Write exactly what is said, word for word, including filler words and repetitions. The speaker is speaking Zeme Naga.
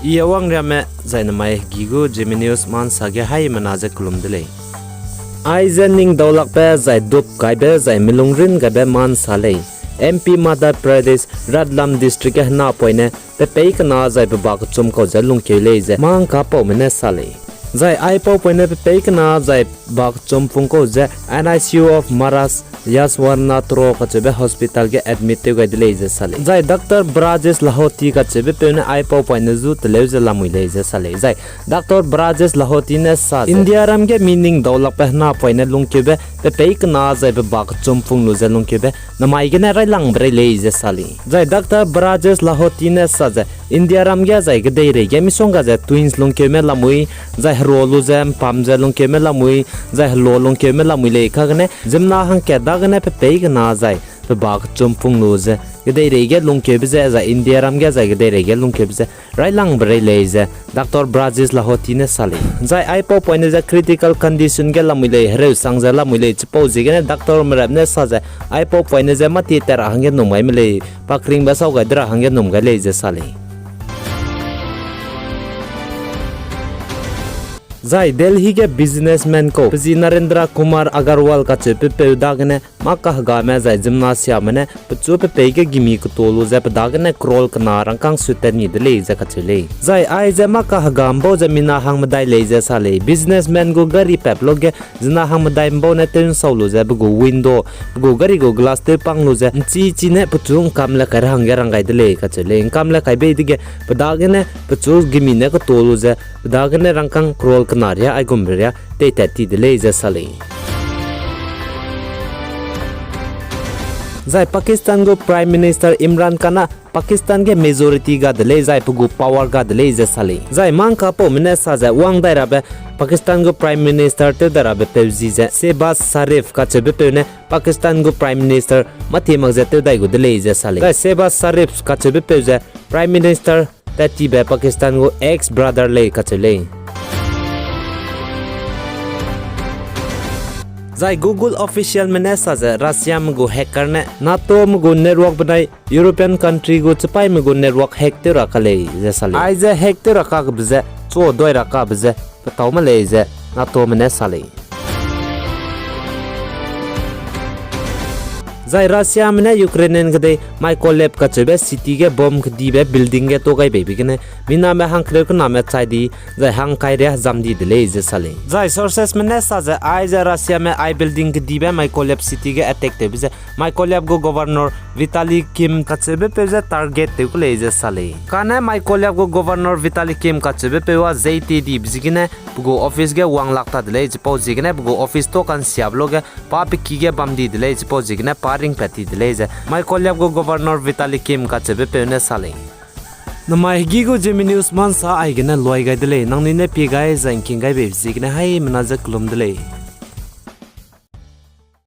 I Awangriamme zai namai hegi gu Zeme News ma nsa ge haimena ze kelum de lei. Aize ning daulakbe zai dup kaibe zai melungrin gaibe ma nsa lei. M P Madhya Pradesh, Ratlam District ge henapoine pe peî kena zai pe ba kechum kau ze lungkeu lei ze mâ ngkapaume ne sa lei. Zai aipaupoine pe peî kena zai ba kechum pung kau ze N I C U of Maharaj Yashwantrao kacheube hospital ge admit tew gai de lei ze sa lei. Zai Doctor Brajesh Lahoti kacheube peu ne aipaupoine zu teleu ze lamui lei ze sa lei. Zai Doctor Brajesh Lahoti ne sa ze, Indiaram ge mi ning daulakbe henapoine lungkeube pe peî kena zai pe ba kechum pung lu ze lungkeube namai gene railangbe rei lei ze sa lei. Zai Doctor Brajesh Lahoti ne sa ze, Indiaram ge zai kedeirei ge misongga ze twins lungkeume lamui, zai hero lu ze mpam ze lungkeume lamui, zai helo lungkeume lamui lei kagene ziemmena hangkat dagene pe peî kena zai pe ba kechum pung lu ze kedeirei ge lungkeube ze zai Indiaram ge zai kedeirei ge lungkeube ze railangbe rei lei ze Doctor Brajesh Lahoti ne sa lei. Zai aipaupoine ze critical condition ge lamui lei, hereu sang ze lamui lei chipau ziegene doctorme rapne sa ze aipaupoine ze mâ tie tat ra hangge num gaime lei, pa keringbe sau gai de ra hangge num gai lei ze sa lei. Zai Delhi ge businessman kau pe zi Narendra Kumar Agarwal kacheube peu dagene mâ kahegame zai ziemmena siame ne pechu pe peî ge gimi ketua lu ze pe dagene crore kena rangkâng sut tat ni de lei ze kacheu lei. Zai aize mâ kahega mbau ze mina hang medai lei ze sa lei. Businessman gu gari pap luge ziemmena hang medai mbau ne tew nsau lu ze pe gu window, pe gu gari gu glass tew pang lu ze nchi chi ne pechu ngkam le kai ra hangge rang gai de lei kacheu lei. Ngkam le kai bei dege pe dagene pechu gimi ne ketua lu ze pe dagene rangkâng crore kena riâ aigumbe riâ teitat ti de lei ze sa lei. Zai Pakistan gu Prime Minister Imran Khan a Pakistan ge majority ga de lei zai pe gu power ga de lei ze sa lei. Zai mâ ngkapaume ne sa ze wang dai rabe Pakistan gu Prime Minister tew dai rabe peu zi ze Shehbaz Sharif kacheube peu ne Pakistan gu Prime Minister mâ tie mak ze tew dai gu de lei ze sa lei. Zai Shehbaz Sharif kacheube peu ze Prime Minister tat tibe Pakistan gu ex brother lei kacheu lei. Zai Google officialme ne sa ze Russiame gu hacker ne NATOme gu network benai European country gu chipaîme gu network hack tew ra ka lei ze sa lei. Aize hack tew ra kabe ze chu dai ra kabe ze petâu ma lei ze NATOme ne sa lei. Zai Russiame ne Ukrainian kedei Mykolaiv kacheube city ge bomb kedibe building ge tuâ gai beibe gene miname hangkereu kename chai di, zai hangkai riâ zam di de lei ze sa lei. Zai sourcesme ne sa ze aize Russiame ai building kedibe Mykolaiv city ge attack tewbe ze Mykolaiv gu governor Vitali Kim kacheube peu ze target tew ku lei ze sa lei. Kane Mykolaiv gu governor Vitali Kim kacheube peu a zei tie dibe ziegene pe gu office ge wang lak ta de lei, chipau ziegene pe gu office tuâ kansiabe luge pa pe ki ge bam di de lei, chipau ziegene pa ringpat ti de lei ze Mykolaiv gu governor Vitali Kim kacheube peu ne sa lei. Namai hegî gu Zeme News ma nsa aigene luai gai de lei, nangnui ne pie gai zai ngking gai beibe ziegene haimena ze kelum de lei.